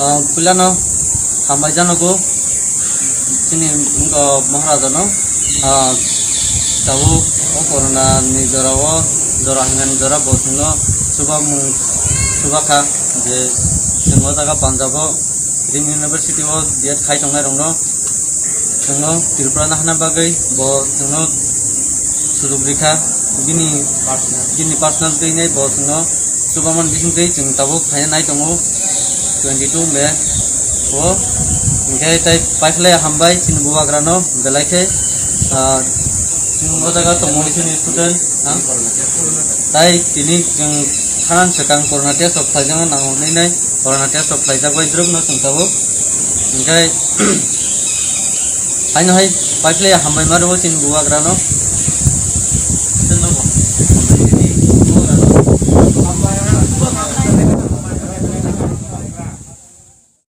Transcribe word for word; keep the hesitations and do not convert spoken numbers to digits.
Ah, puilano hambai janogo chini wngkha Maharajano. Ah, tabuk o corona ni jorao, jora hinani jora bo chwngno chubamung chubakha je chwng o jaga Punjab o Rim University o B Ed khai tongnai rokno chwngno Tripura nahana bagwi bo chwngno sujuk rikha, bini, bini personal twi nai bo chwngno chubamani bisingtwi chwng tabuk phaina nai tongo twenty two May o. Hinkhe tai paiphlai hambai chini bubagrano belai khe, ah, chwng o jaga tongmani chini student, ha? Tai tini chwng thanan swkang corona test rok khlaijak nango hinwi nai corona test rok khlaijak bai drop no chwng tabuk. Hinkhe haino hai paiphlai hambai ma rwo chini bubagrano.